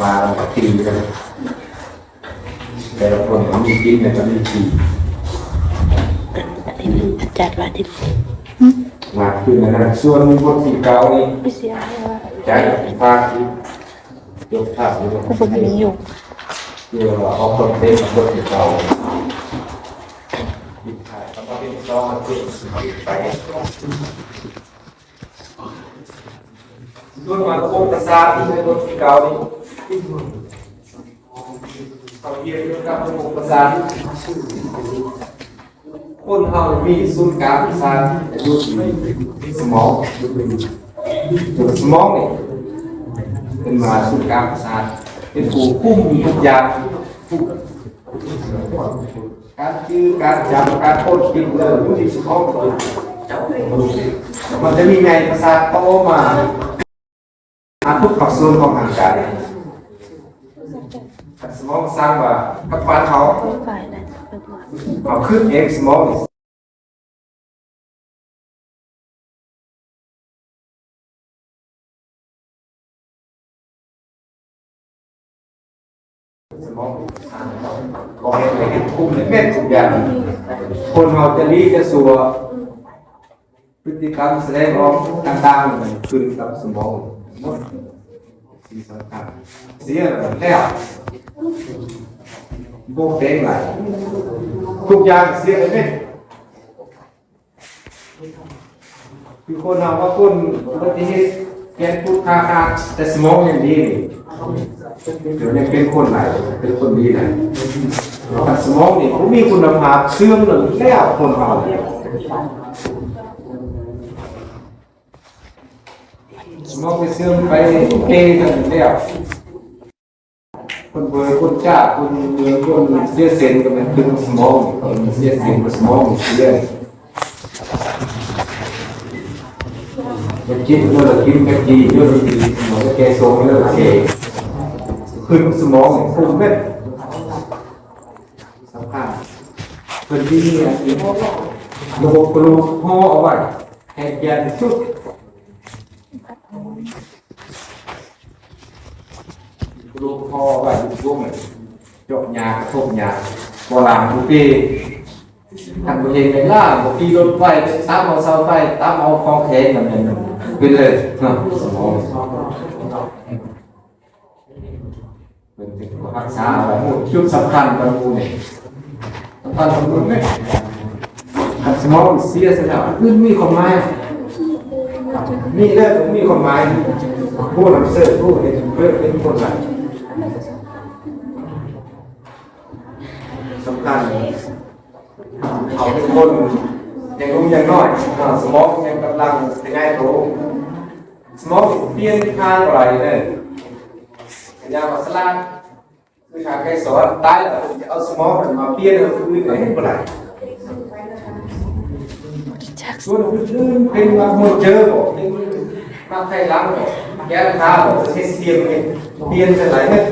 ວ່າກັນ ແຕ່ລະຄົນກໍມີກິນ ແລ້ວກໍມີຂີ່ ອັນນີ້ມັນຈັດວ່າທີ່ ມາຄືນນັ້ນ ສ່ວນບົດທີເກົ້ານີ້ ໄປເສຍໃຫ້ວ່າ ຈາກພາກທີ່ ຍົກພາບຢູ່ ກໍບໍ່ມີຢູ່ ເພື່ອອອກຄອນເທັນບົດທີເກົ້າ ມີຖ່າຍຄຳວ່າເປັນຊອງ ເປັນໄປ ສ່ວນມາລະບົບປະສາດທີ່ໃນບົດທີເກົ້ານີ້ ເຮົາຮຽນກ່ຽວກັບລະບົບປະສາດ ຄົນເຮົາມີສູນກາງປະສາດຢູ່ທີ່ສະໝອງ ສະໝອງນີ້ເປັນວ່າສູນກາງປະສາດ ເປັນຜູ້ຄຸມທຸກຢ່າງ ການຈື່ ການຈຳ ການຄົ້ນຄິດ ເລື່ອງຢູ່ທີ່ສະໝອງ ມັນຈະມີໃຍປະສາດຕໍ່ມາ ຫາທຸກພາກສ່ວນຂອງຮ່າງກາຍ ສະໝອງສັ່ງວ່າ ກັບບ້ານເຮົາ ເຮົາຄິດເອງ ສະໝອງ ສະໝອງ ບອກໃຫ້ເຮັດ ຄຸມເຮັດທຸກຢ່າງ ຄົນເຮົາຈະດີຈະຊົ່ວ ພຶດຕິກຳສະແດງອອກຕ່າງໆ ຂຶ້ນກັບສະໝອງໝົດ ສິ່ງສຳຄັນ ເສຍແລ້ວ ບໍ່ແປງຫຼາຍ ທຸກຢ່າງເສຍໄປເໝິດ. ຄືຄົນເຮົາວ່າຄົນອຸບັດຕິເຫດ ແຂນພຸດຂາຂາດ ແຕ່ສະໝອງຍັງດີນີ້ ດຽວນີ້ເປັນຄົນຫຼາຍ ເປັນຄົນດີຫຼາຍ ຄັນສະໝອງນີ້ບໍ່ມີຄຸນນະພາບ ເສື່ອມແລ້ວ ຄົນເຮົາ ສະໝອງໄປເສື່ອມໄປເກກັນແລ້ວ. ຄົນເບີ ຄົນຈ້າ ຄົນເມືອງ ຄົນເສຍເສັ້ນກໍແມ່ນເປັນສະໝອງ ເອີ ເສຍເສັ້ນ ສະໝອງເສຍ ໄປກິນ ເອີ ກິນໄປກີ ເອີ ສະໝອງແກ່ຊົງ ເອີ ເສຍ ຂຶ້ນສະໝອງ ຂຶ້ນເມັດ ສຳຄັນ ເພິ່ນມີອັນນີ້ ລະບົບກະດູກຫໍ່ເອົາໄວ້ ໃຫ້ແກ່ນທີ່ສຸດ. ລູກພໍ່ໄວ້ຢູ່ຊ່ວງນັ້ນ ຈົກຫຍ້າ ກະທົບຫຍ້າ ບໍ່ລ້າງບໍ່ຕີ ຄັນບໍ່ເຫັນແມ່ນລ້າງ ບໍ່ຂີ່ລົດໄຟ ຕາມເອົາເສົາໄຟ ຕາມເອົາຂອງແຂງ ນັ້ນແມ່ນເປັນເລີຍເນາະ ສະໝອງ ເພິ່ນເປັນຜູ້ຮັກສາເອົາໄວ້ ຈຸດສຳຄັນຂອງໝູ່ນີ້ ສຳຄັນຂອງໝູ່ນີ້ ຄັນສະໝອງເສຍຊະແລ້ວ ອື່ນມີຄວາມໝາຍ ມີແລ້ວບໍ່ມີຄວາມໝາຍ ຜູ້ນຳເສີດ ຜູ້ເຮັດເພິ່ນເປັນຄົນຫຼາຍ ສຳຄັນ ເຂົາເປັນຄົນຍັງໜຸ່ມຍັງນ້ອຍ ສະໝອງຍັງກຳລັງຂະຫຍາຍໂຕ ສະໝອງປ່ຽນທາງບໍ່ໄດ້ເດີ ກະຢ່າວ່າສະຫຼາດ ຄືທາງໄກສອນ ຕາຍແລ້ວເພິ່ນຈະເອົາສະໝອງນັ້ນມາປ່ຽນໃຫ້ຄົນອື່ນກໍເຮັດບໍ່ໄດ້ ສ່ວນອື່ນໆ ເປັນມາໂຮເຈີບໍ່ ເປັນມາໄຂ່ຫຼັງບໍ່ ແກ້ວຕາບໍ່ ເຮັດປ່ຽນ ປ່ຽນຈັ່ງໃດແມ່ນ